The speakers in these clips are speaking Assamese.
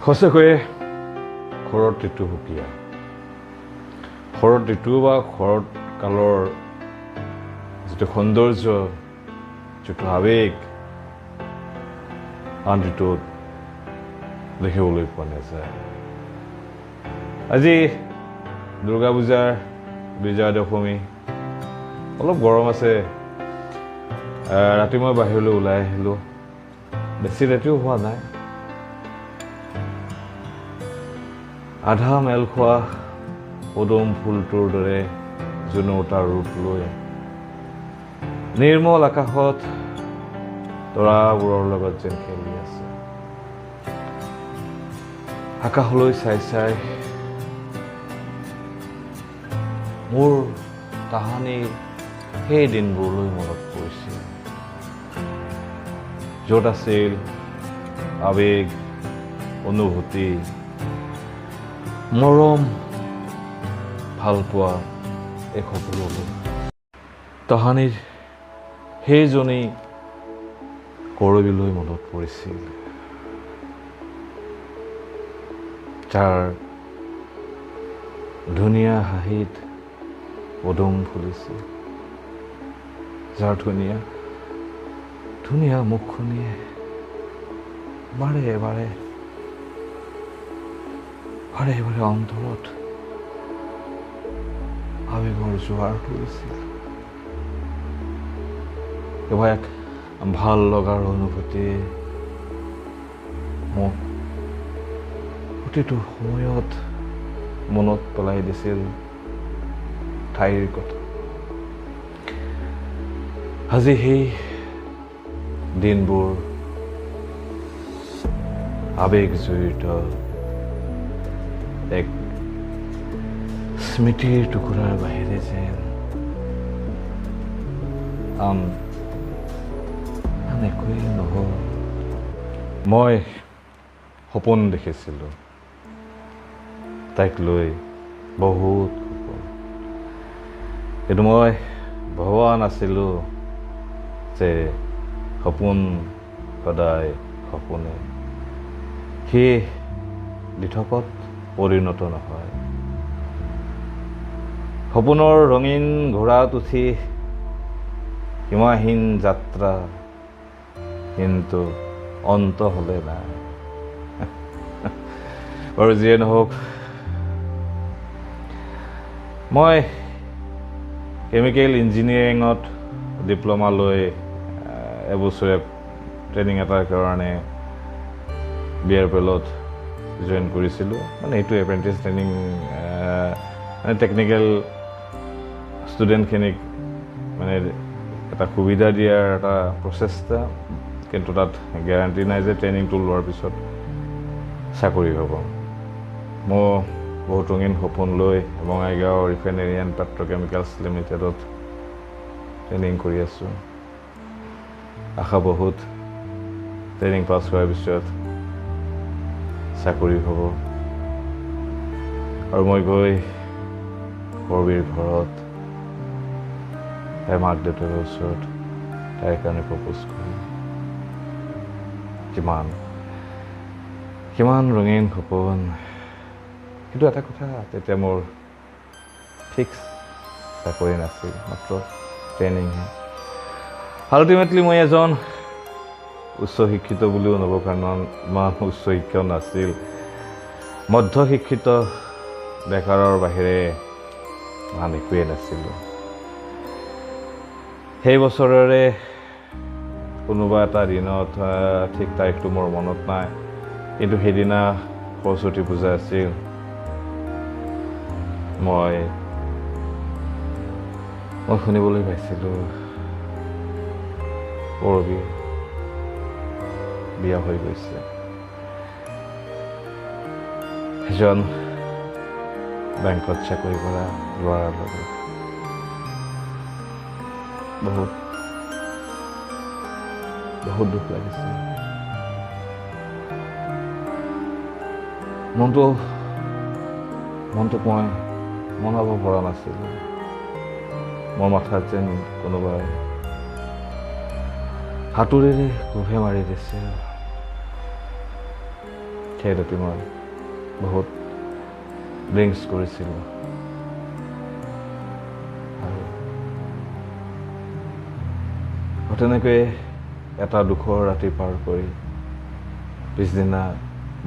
সঁচাকৈয়ে শৰৎ ঋতু সুকীয়া। শৰৎ ঋতু বা শৰৎ কালৰ যিটো সৌন্দৰ্য, যিটো আৱেগ আন ঋতুত দেখিবলৈ পোৱা নাযায়। আজি দুৰ্গা পূজাৰ বিজয়া দশমী, অলপ গৰম আছে। ৰাতি মই বাহিৰলৈ ওলাই আহিলোঁ, বেছি ৰাতিও হোৱা নাই। আধা মেল খোৱা পদুম ফুলটোৰ দৰে জোনৌতা ৰূপ লৈ নিৰ্মল আকাশত তৰাবোৰৰ লগত যেন খেলি আছে। আকাশলৈ চাই চাই মোৰ তাহানিৰ সেই দিনবোৰলৈ মনত পৰিছিল, য'ত আছিল আৱেগ, অনুভূতি, মৰম, ভালপোৱা, এই সকলোবোৰ। তাহানিৰ সেইজনী কৰবীলৈ মনত পৰিছিল, যাৰ ধুনীয়া হাঁহিত পদুম ফুলিছিল, যাৰ ধুনীয়া ধুনীয়া মুখখনিয়ে বাৰে বাৰে বাৰে বাৰে অন্তৰত আৱেগৰ জোৱাৰ তুলিছিল। কিবা এক ভাল লগাৰ অনুভূতি মোক প্ৰতিটো সময়ত মনত পেলাই দিছিল তাইৰ কথা। আজি সেই দিনবোৰ আৱেগ জড়িত এক স্মৃতিৰ টুকুৰাৰ বাহিৰে যেন আন আন একোৱেই নহ'ল। মই সপোন দেখিছিলোঁ তাইক লৈ, বহুত সপোন। কিন্তু মই ভবা নাছিলোঁ যে সপোন সদায় সপোনে, সি দিঠকত পৰিণত নহয়। সপোনৰ ৰঙীন ঘোঁৰাত উঠি সীমাহীন যাত্ৰা, কিন্তু অন্ত হ'লে নাই। বাৰু যিয়ে নহওক, মই কেমিকেল ইঞ্জিনিয়াৰিঙত ডিপ্ল'মা লৈ এবছৰীয়া ট্ৰেইনিং এটাৰ কাৰণে বিআৰপিএলত জইন কৰিছিলোঁ। মানে এইটো এপ্ৰেণ্টিছ ট্ৰেইনিং, মানে টেকনিকেল ষ্টুডেণ্টখিনিক মানে এটা সুবিধা দিয়াৰ এটা প্ৰচেষ্টা, কিন্তু তাত গেৰাণ্টি নাই যে ট্ৰেইনিংটো লোৱাৰ পিছত চাকৰি হ'ব। মই বহুত ৰঙীন সপোন লৈ বঙাইগাঁও ৰিফাইনেৰী এণ্ড পেট্ৰ'কেমিকেলছ লিমিটেডত ট্ৰেইনিং কৰি আছোঁ। আশা বহুত, ট্ৰেইনিং পাছ হোৱাৰ পিছত চাকৰি হ'ব আৰু মই গৈ কৰবীৰ ঘৰত তাইৰ মাক দেউতাকৰ ওচৰত তাইৰ কাৰণে প্ৰপ'জ কৰিম। কিমান কিমান ৰঙীন সপোন। কিন্তু এটা কথা, তেতিয়া মোৰ ফিক্স চাকৰি নাছিল, মাত্ৰ ট্ৰেইনিংহে। আল্টিমেটলি মই এজন উচ্চ শিক্ষিত বুলিও নকওঁ, কাৰণ ইমান উচ্চ শিক্ষাও নাছিল। মধ্য শিক্ষিত বেকাৰৰ বাহিৰে আন একোৱেই নাছিলোঁ। সেই বছৰৰে কোনোবা এটা দিনত, ঠিক তাৰিখটো মোৰ মনত নাই, কিন্তু সেইদিনা সৰস্বতী পূজা আছিল। মই মই শুনিবলৈ পাইছিলোঁ কৰবীৰ বিয়া হৈ গৈছে এজন বেংকত চাকৰি কৰা ল'ৰাৰ লগত। বহুত বহুত দুখ লাগিছে মনটো, মনটোক মই মনাব পৰা নাছিলোঁ। মোৰ মাথাত যেন কোনোবাই হাতুৰীৰে কোবে মাৰি দিছে। সেই ৰাতি মই বহুত ড্ৰিংকছ কৰিছিলোঁ আৰু তেনেকৈয়ে এটা দুখৰ ৰাতি পাৰ কৰি পিছদিনা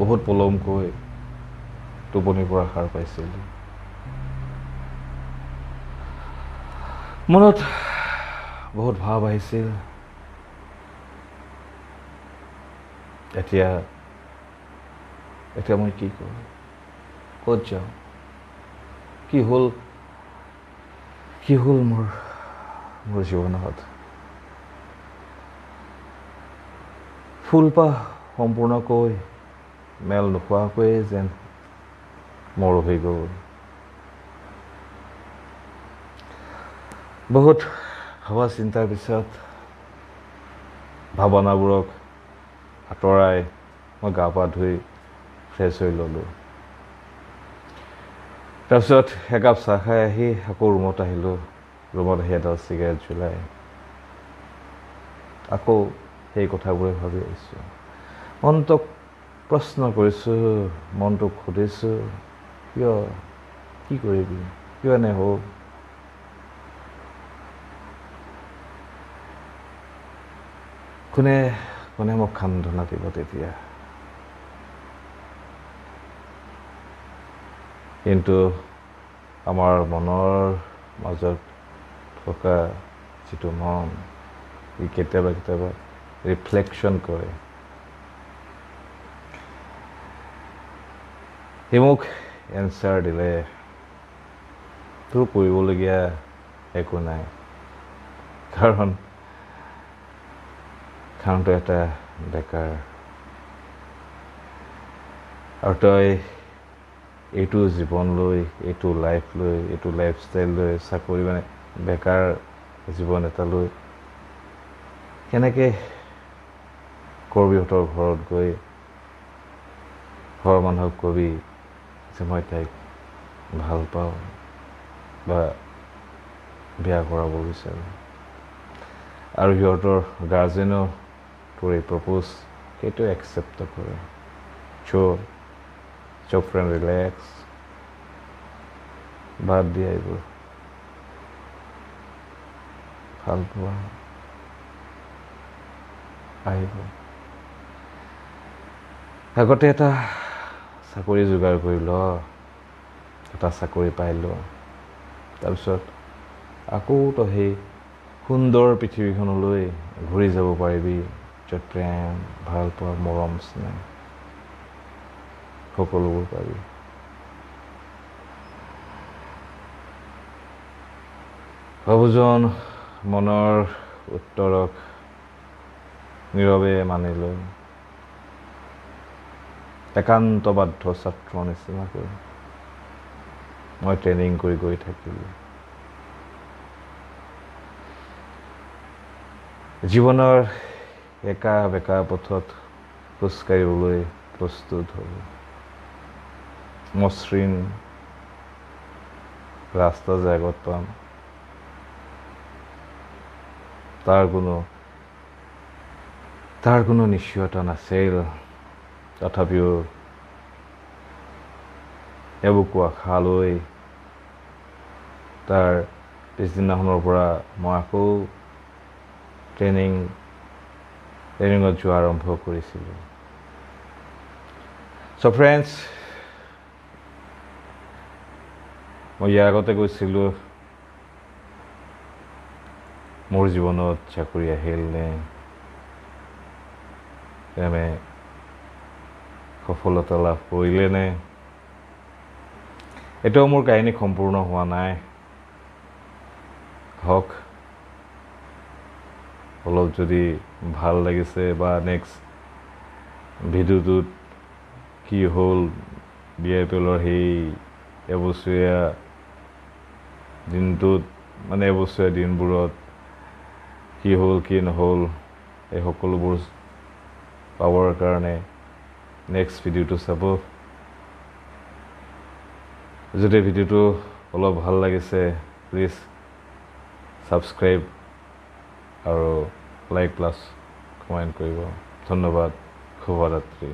বহুত পলমকৈ টোপনিৰ পৰা সাৰ পাইছিলোঁ। মনত বহুত ভাৱ আহিছিল, এতিয়া এতিয়া মই কি কৰোঁ, ক'ত যাওঁ, কি হ'ল, কি হ'ল মোৰ মোৰ জীৱনত। ফুলপাহ সম্পূৰ্ণকৈ মেল নোখোৱাকৈয়ে যেন মৰহি গ'ল। বহুত ভাবা চিন্তাৰ পিছত ভাৱনাবোৰক আঁতৰাই মই গা পা ধুই ফ্ৰেছ হৈ ল'লোঁ। তাৰপিছত একাপ চাহ খাই আহি আকৌ ৰুমত আহিলোঁ। ৰুমত আহি এডাল চিগাৰেট জ্বলাই আকৌ সেই কথাবোৰে ভাবি আহিছোঁ। মনটোক প্ৰশ্ন কৰিছোঁ, মনটোক সুধিছোঁ, কিয়, কি কৰিবি, কিয় এনে হ'ল। কোনে কোনে মোক সান্তনা দিব তেতিয়া। কিন্তু আমাৰ মনৰ মাজত থকা যিটো মন, ই কেতিয়াবা কেতিয়াবা ৰিফ্লেকশ্যন কৰে। সি মোক এনচাৰ দিলে, তোৰ কৰিবলগীয়া একো নাই, কাৰণ কাৰণ তই এটা বেকাৰ আৰু তই এইটো জীৱন লৈ, এইটো লাইফ লৈ, এইটো লাইফষ্টাইল লৈ, চাকৰি মানে বেকাৰ জীৱন এটা লৈ কেনেকৈ কৰবীহঁতৰ ঘৰত গৈ ঘৰৰ মানুহক কবি যে মই তাইক ভাল পাওঁ বা বিয়া কৰাব বিচাৰোঁ, আৰু সিহঁতৰ গাৰ্জেনেও তোৰ এই প্ৰপ'জ সেইটো একচেপ্ট নকৰে। চ' ফ্ৰেণ্ড ৰিলেক্স, বাদ দিয়া এইবোৰ ভাল পোৱা আহিব। আগতে এটা চাকৰি যোগাৰ কৰি ল, এটা চাকৰি পাই ল, তাৰপিছত আকৌ তই সেই সুন্দৰ পৃথিৱীখনলৈ ঘূৰি যাব পাৰিবি, য'ত প্ৰেম, ভাল পোৱা, মৰম, স্নেহ সকলোবোৰ পাবি। বাবুজন মনৰ উত্তৰক নীৰৱে মানি লৈ একান্ত বাধ্য ছাত্ৰৰ নিচিনাকৈ মই ট্ৰেইনিং কৰি গৈ থাকিলোঁ। জীৱনৰ একা বেকা পথত খোজকাঢ়িবলৈ প্ৰস্তুত হ'লোঁ। মসৃণ ৰাস্তা যে আগত পাম তাৰ কোনো নিশ্চয়তা নাছিল। তথাপিও এবুকু আশা লৈ তাৰ পিছদিনাখনৰ পৰা মই আকৌ ট্ৰেইনিঙত যোৱা আৰম্ভ কৰিছিলোঁ। চ' ফ্ৰেণ্ডছ, মই ইয়াৰ আগতে কৈছিলোঁ মোৰ জীৱনত চাকৰি আহিল নে, প্ৰেমে সফলতা লাভ কৰিলে নে, এতিয়াও মোৰ কাহিনী সম্পূৰ্ণ হোৱা নাই। হওক, অলপ যদি ভাল লাগিছে বা নেক্সট ভিডিঅ'টোত কি হ'ল বি আই পি এলৰ সেই এবছৰীয়া দিনটোত, মানে এবছৰীয়া দিনবোৰত কি হ'ল কি নহ'ল এই সকলোবোৰ পাবৰ কাৰণে নেক্সট ভিডিঅ'টো চাব। যদি ভিডিঅ'টো অলপ ভাল লাগিছে প্লিজ ছাবস্ক্ৰাইব আৰু লাইক প্লাছ কমেণ্ট কৰিব। ধন্যবাদ, শুভৰাত্ৰি।